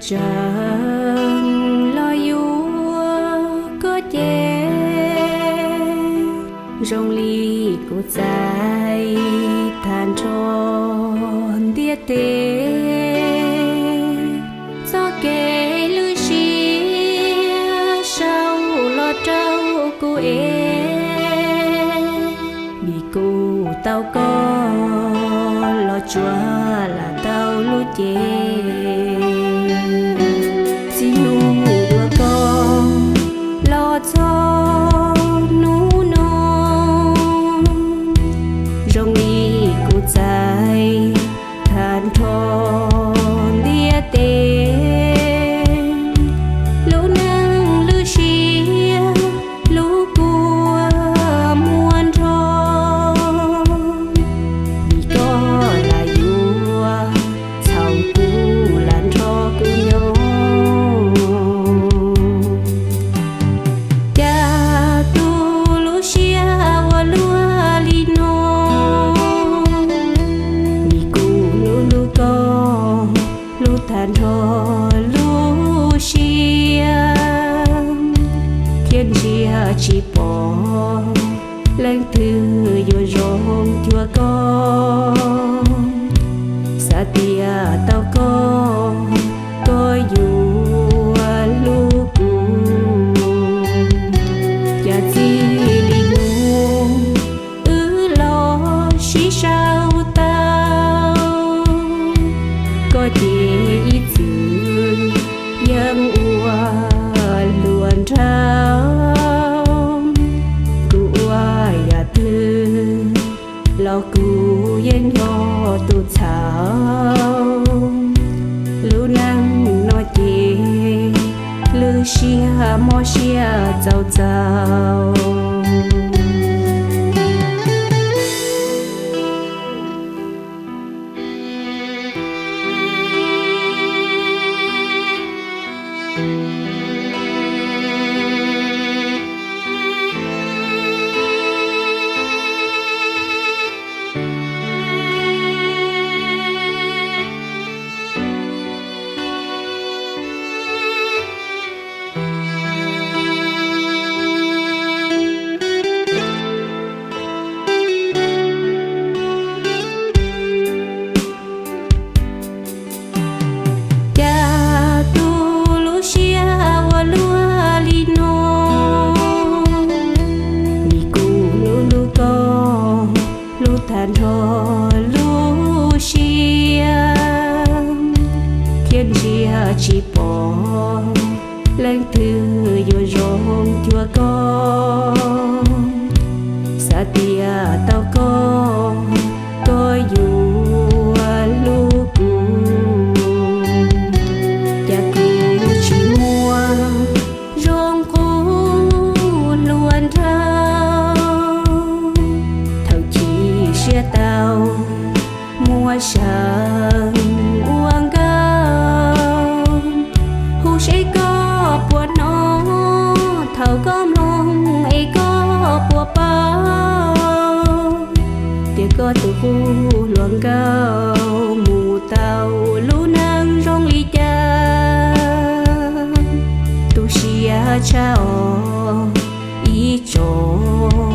Tseem los yuav koj ces zoo li kuv txais tag nrho ntiaj teb. Txoj kev lwj siab sau los rau kuv es, vim kuv tau koj los tsuas lam tau lub cev. Txij hnub uas koj los txog hnub no, zoo li kuv txais tag nrho ntiaj teb. Lub neej lwj siab lub kua muag nrho, vim koj lam yuav txhaum kuv lam nrog kuv nyob. Cas tus lub siab uas luaj li no, vim kuv hlub hlub koj hlub tag nrho lub siab, thiab ntsia tsis pom leej twg yuav zoo cuag koj. Xav tias tau koj, koj yuav hlub kuv. Cas txij li hnub wb los sib sau tau, koj ces ib txwm yeej ua hluas nraug. Kuv ua yam twg los kuv yeej yog tus txhaum. Lub neej no ces lwj siab mob siab txaus txaus. Cas tus lub siab uas luaj li no, vim kuv hlub hlub koj hlub tag nrho lub siab, thiab ntsia tsis pom leej twg yuav zoo cuag koj. Xav tias tau koj, koj yuav hlub kuv. Cas kuv tsis muaj zoo qub hluas nraug, thaum chim siab tau muab seev ua nkauj. Hu seb koj puas hnov, thaum koj mloog es koj puas paub, tias koj tus qub hluas nkauj mus tau lub neej zoo li cas. Tu siab tshaj os ib tsoom